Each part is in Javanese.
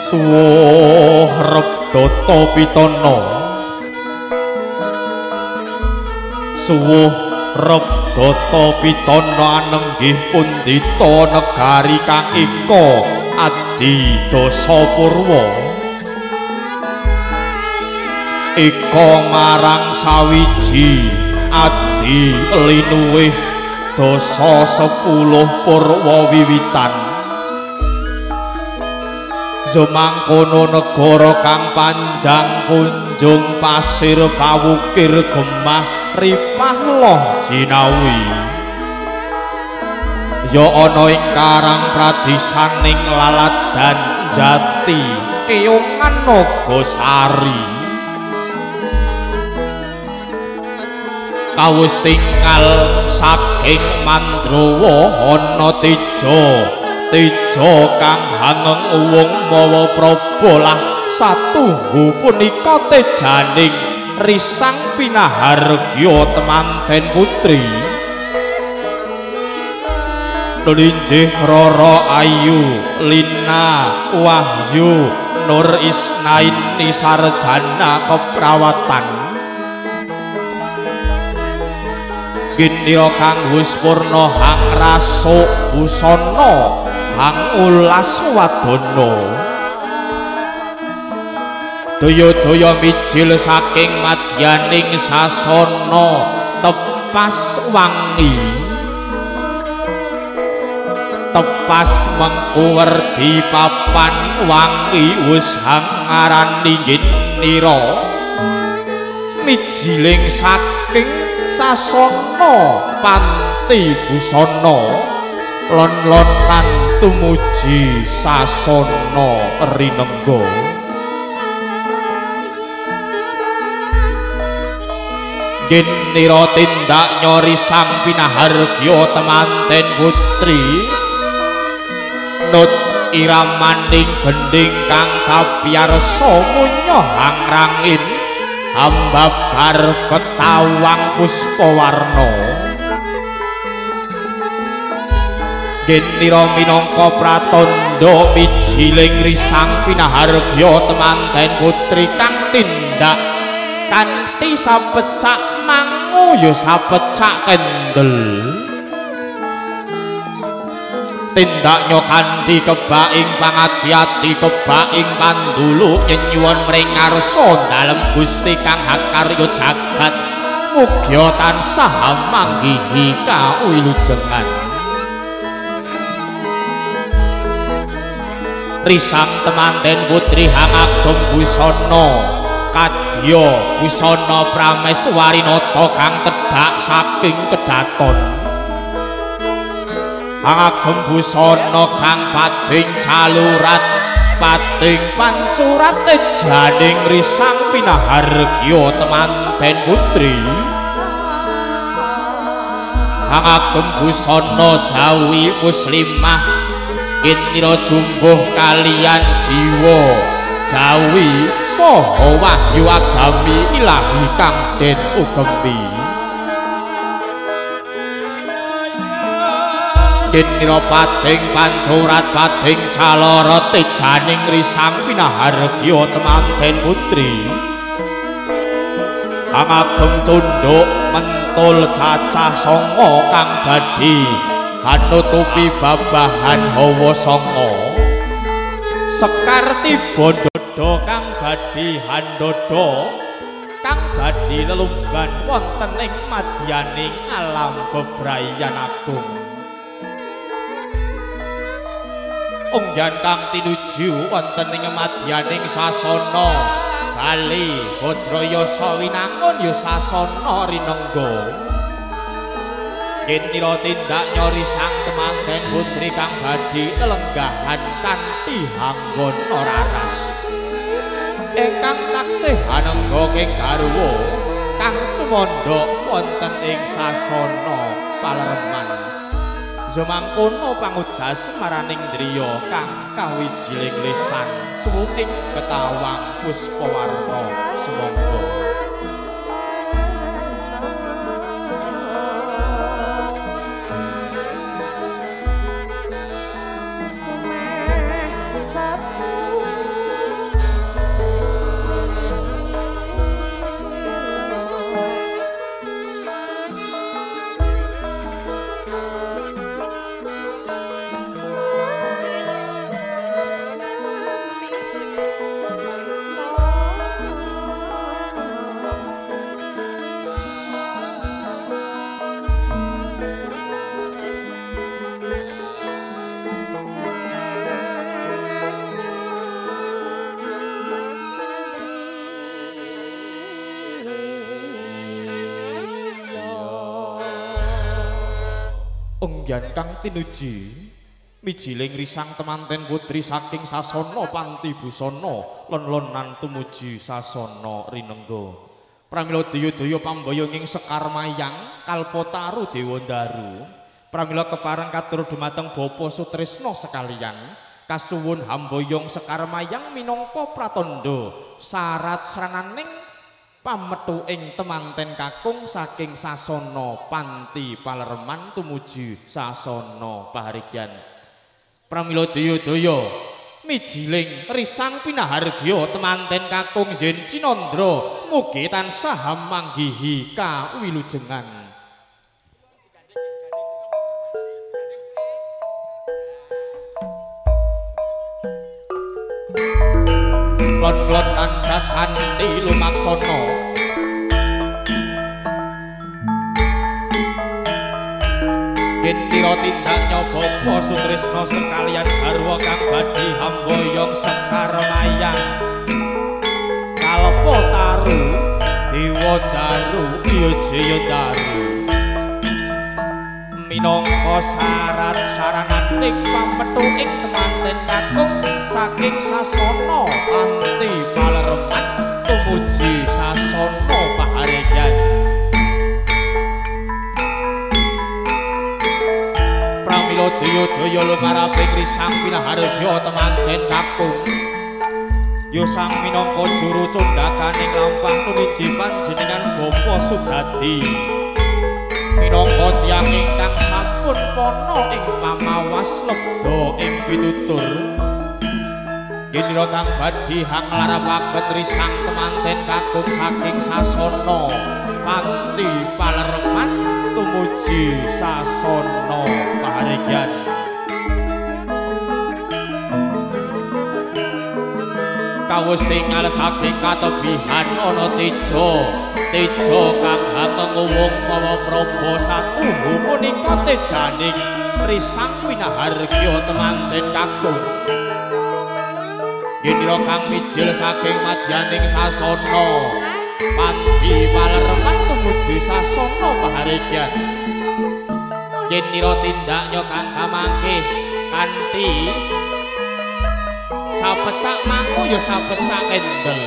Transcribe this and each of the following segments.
Suwuh Rebdata Pitana, suwuh Rebdata Pitana anenggih pundhita negari kang eka adi dasa purwa. Eka marang sawiji adi linuwih dasa 10 purwa wiwitan. Sumangkono negara kang panjang kunjung pasir kawukir gemah ripah loh jinawi. Ya ana ing karang pradisaning laladan jati keongan Nagasari. Kawus tingal saking Mandrawa ana teja teja kang hangeng uwung mawa praba lah satunggu punika tejaning risang pinahargya temanten putri. Linjih Rara Ayu Lina Wahyu Nur Isnaini sarjana keperawatan. Ginira kang wis purna hang rasuk busana hang ulas wadana. Daya-daya mijil saking madyaning sasana tepas wangi, tepas mengkuwerdi papan wangi wis hang ngarani ginira mijiling saking sasana panti busana lon-lonan tumuji sasana rinengga. Ginira tindak nyori sang pinahargya temanten putri nut iramaning gendhing kang kapiyarsa munyoh hangrangin hambabar ketawang puspawarna. Ginira minangka pratandha mijiling risang pinahargya temanten putri kang tindak kanthi sapecak mangu ya sapecak kendel. Tindaknya kanthi kebaing pangati-ati kebaing pandulu nyenyuwun mring ngarsa dalem Gusti kang hakarya jagat mugia tansah manggihi kawilujengan. Risang temanten putri hang ageng busana kadya busana prameswarinata kang tedhak saking kedaton. Ageng busana kang pating calurat pating pancurat tejaning risang pinahargya temanten putri. Ageng busana jawi muslimah ginira jumbuh kalian jiwa jawi saha wahyu agami ilahi kang den ugemi. Ginira pating pancurat pating calara tejaning risang pinahargya temanten putri. Kang ageng cundhuk mentul cacah sanga kang badhe hanutupi babahan hawa sanga. Sekar tiba dada kang badhe handada kang badhe lelumban wonten ing madyaning alam bebrayan agung. Ungyan kang tinuju wonten ing madyaning sasana Bali Badrayasa winangun ya sasana rinengga. Ginira tindak nyori sang temanten putri kang badhe lelenggahan kanthi hanggana raras ingkang taksih hanengga ing garwa kang cumandha wonten ing sasana palereman. Sumangkono pangudas maraning driya kang kawijiling lisan suwung ing ketawang puspawarna sumangga. Sumeh sapu Enggan kang tinuji mijiling risang temanten putri saking sasana panti busana lon-lonan tumuju sasana rinengga. Pramila daya-daya pambayang ing Sekar Mayang Kalpataru Dewandaru. Pramila kepareng katur dumateng Bapa Sutrisna sekalian kasuwun hamboyong Sekar Mayang minangka pratandha syarat srananing pametu ing temanten kakung saking sasana panti palereman tumuju sasana pahargyan. Pramila daya-daya mijiling risang pinahargya temanten kakung Yen Cinandra mugi tansah manggihi kawilujengan. Klon-klonan kanthi lumaksana Gendira tindak nyoba Sutrisna sekalian garwa kang badhe hamboyong Sekar Mayang Kalpataru Dewandaru iya Jayandaru minangka syarat sarananing pametu ing temanten kakung saking sasana panti palereman tumuju sasana pahargyan. Pramila daya-daya lumaraping risang pinahargya temanten kakung yosang minangka juru cundhakaning lampah tumiji panjenengan Bapa Sugadi minangka tiyang ingkang sampun pana ing pamawas lebda ing pitutur. Gendra kang badhe hanglarapaken risang temanten kakung saking sasana panti palereman tumuju sasana pahargyan. Kawus tingal saking katebihan ana teja teja kang hangenguwung mawa praba satuhu punika tejaning risang winahargya temanten kakung. Gendra kang mijil saking madyaning sasana panti palereman tumuju sasana pahargyan. Gendra tindaknya kang kamangke kanthi sapecak mangu ya sapecak kendel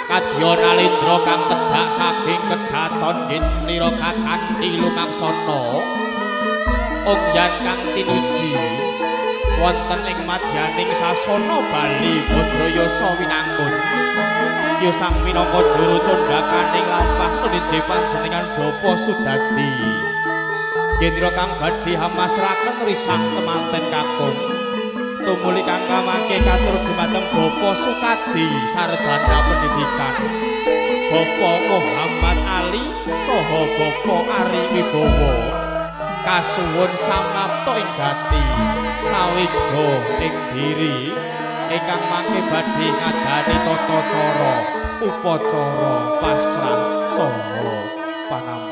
kadya nalendra kang tedhak saking kedaton gendra kanthi lumaksana ongyan kang tinuji wonten ing madyaning sasana Bali Badrayasa winangun yosang minangka juru cundhakaning lampah tunije panjenengan Bapa Sudadi. Gendra kang badhe hamasraken risang temanten kakung tumuli kang kamangke katur dumateng Bapa Sukadi sarjana pendidikan Bapa Muhammad Ali saha Bapa Ari Wibowo kasuwun samapta ing gati sawiga ing diri ingkang mangke badhe ngadani tata cara upacara pasrah saha panampi.